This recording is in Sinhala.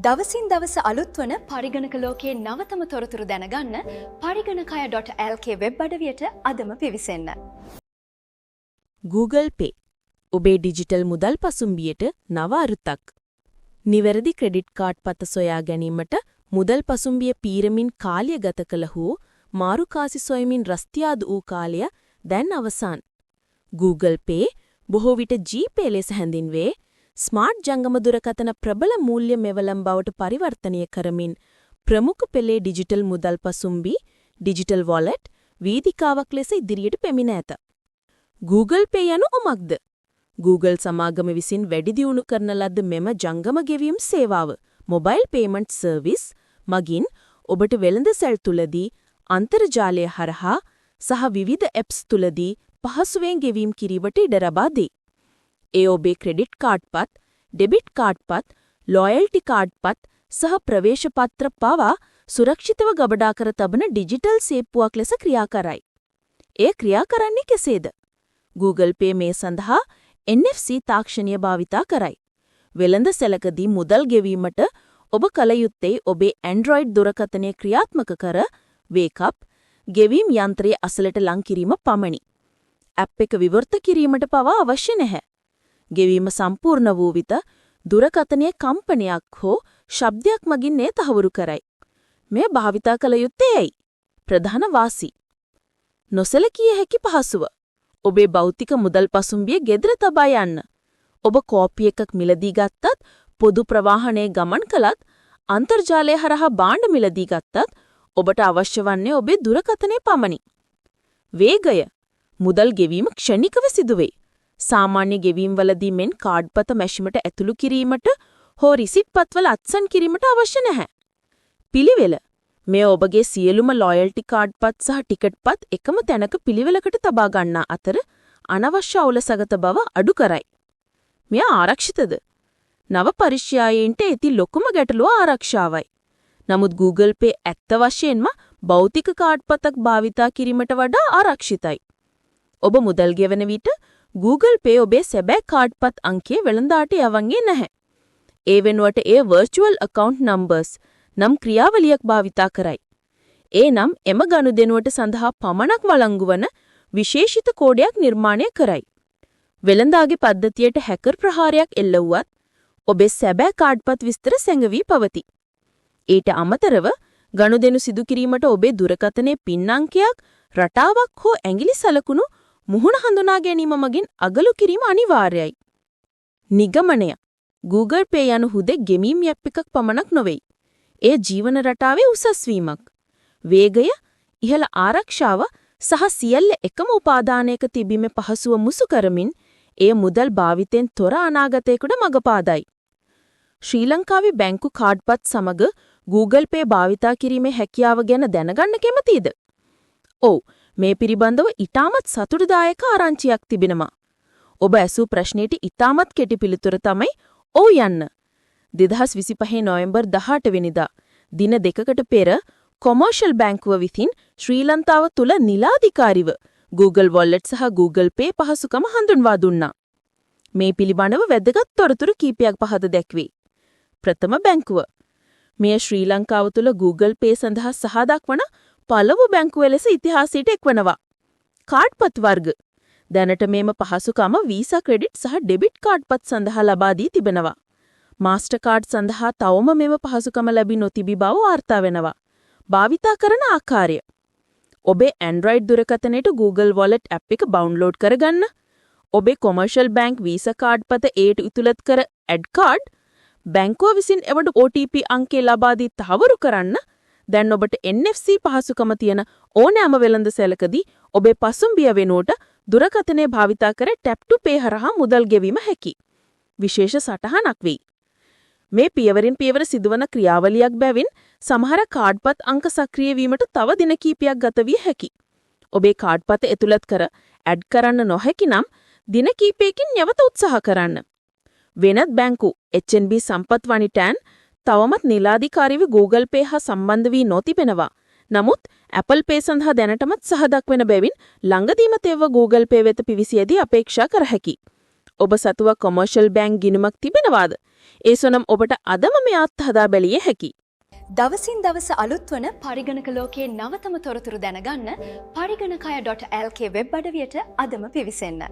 දවසින් දවස අලුත් වන පරිගණක ලෝකයේ නවතම තොරතුරු දැනගන්න පරිගණකය.lk වෙබ් අඩවියට අදම පිවිසෙන්න. Google Pay ඔබේ ඩිජිටල් මුදල් පසුම්බියට නව අරුතක්. නිවැරදි ක්‍රෙඩිට් කාඩ් පත සොයා ගැනීමට මුදල් පසුම්බිය පීරමින් කාලය ගත කළ හෝ මාරු කාසි සොයමින් රස්තියාදු වූ කාලය දැන් අවසන්. Google Pay බොහෝ විට G-Pay ලෙස හැඳින්වේ, ස්මාර්ට් ජංගම දුරකථන ප්‍රබල මූල්‍ය මෙවලම් බවට පරිවර්තනය කරමින් ප්‍රමුඛ පෙළේ ඩිජිටල් මුදල් පසුම්බි, ඩිජිටල් වොලට් වේදිකාවක් ලෙස ඉදිරියට පැමිණ ඇත. Google Pay යනු කුමක්ද? Google සමාගම විසින් වැඩි දියුණු කරන ලද මෙම ජංගම ගෙවීම් සේවාව, මොබයිල් පේමන්ට් සර්විස් මගින් ඔබට වෙළඳසැල් තුලදී, අන්තර්ජාලය හරහා සහ විවිධ ඇප්ස් තුලදී පහසුවෙන් ගෙවීම් කිරීමට ඉඩ ලබා දෙයි. ඒ ඔබේ ක්‍රෙඩිට් කාඩ් පත්, ඩෙබිට් කාඩ් පත්, ලොයල්ටි කාඩ් පත් සහ ප්‍රවේශ පත්‍ර පවා සුරක්ෂිතව ගබඩා කර තබන ඩිජිටල් සේප්පුවක් ලෙස ක්‍රියා කරයි. එය ක්‍රියා කරන්නේ කෙසේද? Google Pay මේ සඳහා NFC තාක්ෂණය භාවිතා කරයි. වෙළඳ සැලකදී මුදල් ගෙවීමට ඔබ කල යුත්තේ ඔබේ Android දුරකථනය ක්‍රියාත්මක කර Wake Up ගෙවීම් යන්ත්‍රයේ අසලට ලං කිරීම පමණි. ඇප් එක විවෘත කිරීමට පවා අවශ්‍ය නැහැ. ගෙවීම සම්පූර්ණ වූ විට දුරකථනයේ කම්පනයක් හෝ ශබ්දයක් මගින් එය තහවුරු කරයි. මෙය භාවිතා කළ යුත්තේ ඇයි? ප්‍රධාන වාසි. නොසැලකිය හැකි පහසුව. ඔබේ භෞතික මුදල් පසුම්බිය ගෙදර තබා යන්න. ඔබ කෝපි එකක් මිලදී ගත්තත්, පොදු ප්‍රවාහනයේ ගමන් කළත්, අන්තර්ජාලය හරහා භාණ්ඩ මිලදී ගත්තත් ඔබට අවශ්‍ය වන්නේ ඔබේ දුරකථනය පමණි. වේගය. මුදල් ගෙවීම ක්ෂණිකව සිදුවේ. සාමාන්‍ය ගෙවීම් වලදී මෙන් කාඩ් පත මැෂිමට ඇතුළු කිරීමට හෝ රිසිට් පත්වල අත්සන් කිරීමට අවශ්‍ය නැහැ. පිළිවෙල. මෙය ඔබගේ සියලුම ලොයල්ටි කාඩ් පත් සහ ටිකට් පත් එකම තැනක පිළිවෙලකට තබා ගන්නා අතර අනවශ්‍ය අවුල සගත බව අඩු කරයි. මෙය ආරක්ෂිතද? නව පරිශ්‍රයන්ට ඇති ලොකුම ගැටලුව ආරක්ෂාවයි. නමුත් Google Pay ඇත්ත වශයෙන්ම භෞතික කාඩ් පතක් භාවිතා කිරීමට වඩා ආරක්ෂිතයි. ඔබ මුදල් ගෙවන විට Google Pay ඔබේ සැබෑ කාඩ් පත් අංකය වෙළඳාට යවන්නේ නැහැ. ඒ වෙනුවට එය වර්චුවල් ඇකවුන්ට් නම්බර්ස් නම් ක්‍රියාවලියක් භාවිතා කරයි. ඒ නම් එම ගනුදෙනුවට සඳහා පමණක් වළංගු වන විශේෂිත කෝඩයක් නිර්මාණය කරයි. වෙළඳාගේ පද්ධතියට හැකර් ප්‍රහාරයක් එල්ල වුවත් ඔබේ සැබෑ කාඩ්පත් විස්තර සැඟවී පවතී. ඊට අමතරව ගනුදෙනු සිදු කිරීමට ඔබේ දුරකථනයේ පින් අංකයක්, රටාවක් හෝ ඇඟිලි සලකුණු මුහුණ හඳුනා ගැනීම මගින් අගලු කිරීම අනිවාර්යයි. නිගමනය. Google Pay යනු හුදෙක් ගෙවීම් ඇප් එකක් පමණක් නොවෙයි. එය ජීවන රටාවේ උසස් වීමක්. වේගය, ඉහළ ආරක්ෂාව සහ සියල්ල එකම උපාදානයක තිබීමේ පහසුව මුසු කරමින් එය මුදල් භාවිතයෙන් තොර අනාගතයකට මඟ පාදයි. ශ්‍රී ලංකාවේ බැංකු කාඩ්පත් සමග Google Pay භාවිතා කිරීමේ හැකියාව ගැන දැනගන්න කැමතිද? ඔව්, මේ පිළිබඳව ඉතාමත් සතුටුදායක ආරංචියක් තිබෙනවා. ඔබ ඇසූ ප්‍රශ්නයට ඉතාමත් කෙටි පිළිතුර තමයි ඔව් යන්න. 2025 නොවැම්බර් 18 වෙනිදා, දින 2කට පෙර, කොමර්ෂල් බැංකුව විසින් ශ්‍රී ලංකාව තුළ නිලාධිකාරිව Google Wallet සහ Google Pay පහසුකම හඳුන්වා දුන්නා. මේ පිළිබඳව වැදගත් තොරතුරු කීපයක් පහත දැක්වේ. ප්‍රථම බැංකුව. මෙය ශ්‍රී ලංකාව තුළ Google Pay සඳහා සහ දක්වන පළමු බැංකුව ලෙස ඉතිහාසයට එක්වනවා. කාඩ්පත් වර්ග. දැනට මෙම පහසුකම වීසා ක්‍රෙඩිට් සහ ඩෙබිට් කාඩ්පත් සඳහා ලබා දී තිබෙනවා. මාස්ටර් කාඩ් සඳහා තවම මෙම පහසුකම ලැබී නොතිබී බව වාර්තා වෙනවා. භාවිතා කරන ආකාරය. ඔබේ Android දුරකථනයට Google Wallet app එක ඩවුන්ලෝඩ් කරගන්න. ඔබේ කොමර්ෂල් බැංක් වීසා කාඩ් පත එයට ඇතුළත් කර ඇඩ් කාඩ්, බැංකුව විසින් එවන OTP අංකය ලබා දී තහවුරු කරන්න. දැන් ඔබට NFC පහසුකම තියෙන ඕනෑම වෙළඳ සැලකදී ඔබේ පසුම්බිය වෙනුවට දුරකථනය භාවිතා කර ටැප් ටු පේ හරහා මුදල් ගෙවීම හැකි. විශේෂ සටහනක් වෙයි. මේ පියවරින් පියවර සිදුවන ක්‍රියාවලියක් බැවින් සමහර කාඩ්පත් අංක සක්‍රිය වීමට තව දින කීපයක් ගත විය හැකි. ඔබේ කාඩ්පත ඇතුළත් කර ඇඩ් කරන්න නොහැකි නම් දින කීපයකින් නැවත උත්සාහ කරන්න. වෙනත් බැංකු HNB, සම්පත් වනිටෑන් තවමත් නිලාධිකාරීව Google Pay හා සම්බන්ධ වී නොතිබෙනවා. නමුත් Apple Pay සඳහා දැනටමත් සහ දක්වන බැවින් ළඟදීම තෙව්ව Google Pay වෙත පිවිසියදී අපේක්ෂා කර හැකි. ඔබ සතුව කොමර්ෂල් බැංක් ගිණුමක් තිබෙනවාද? ඒ සොනම් ඔබට අදම මේ අත්හදා බැලිය හැකි. දවසින් දවස අලුත් වන පරිගණක ලෝකයේ නවතම තොරතුරු දැනගන්න පරිගණකය.lk වෙබ් අඩවියට අදම පිවිසෙන්න.